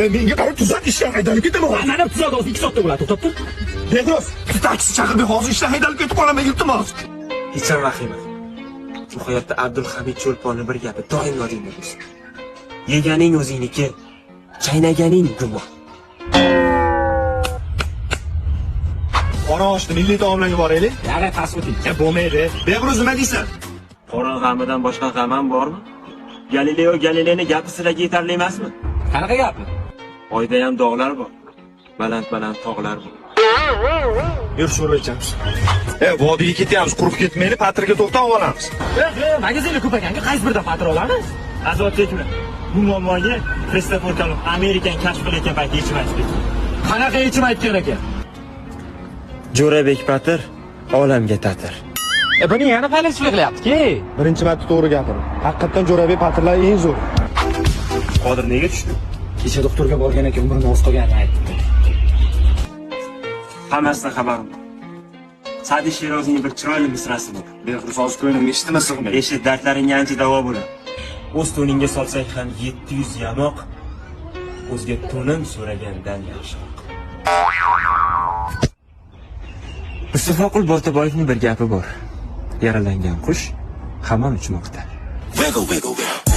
Menga qarab tuzat, ishdan haydalib ketaman hozir. Mana tuzat hozir 2 soatda bo'ladi, to'xtab tur. Behruz, taksi chaqirib hozir ishdan haydalib ketib qolaman, iltimos. Hech ham vahima. Bu hayotda Abdulhamid Cho'lponni bir gapi doim yodingda bo'lsin. Yeganing o'zingniki, chaynaganing gumon. Qora oshni milliy taomlarga boraylik. Yara past o'ting. Bo'lmaydi. Behruz nima deysan? Qorin g'amidan boshqa g'amam bormi? Galileo Galileyni gapi sizlarga yetarli emasmi? Qanaqa gapi? Oyda ham dog'lar bor. Baland-baland tog'lar bor. Yur, sho'rva ichamiz. Vodiyga ketyapmiz, qurib ketmaylik, patirga to'xtab olamiz. Magazinlar ko'p ekan-ku, qaysi biridan patir olamiz? Azobekmi? Bu muammoga Kristofer Kolumb Amerikani kashf qilayotgan paytda yechim aytdi. Qanaqa yechim aytgan ekan? Jo'rabek patir olamga tatir. Buni yana faylsuflik qilyapti-ki. Birinchi marta to'g'ri gapirdi. Haqiqatan Jo'rabek patirlar eng zo'r. Qodir nega tushdi? Kecha doktorga borgan ekan, umrini oz qolganini aytdi. Hammasidan xabarim bor. Sa'di Sheroziyning bir chiroyli misrasi bor. Behruz hozir ko'nglimga eshitma sig'maydi. Eshit, dardlaringga ancha davo bo'ladi. O'z to'ningga solsang ham 700 yamoq, o'zga to'nim so'ragandan yaxshiroq. Mustafoqul Boltaboyevning bir gapi bor. Yaralangan qush hamon uchmoqda. Wiggle, wiggle, wiggle.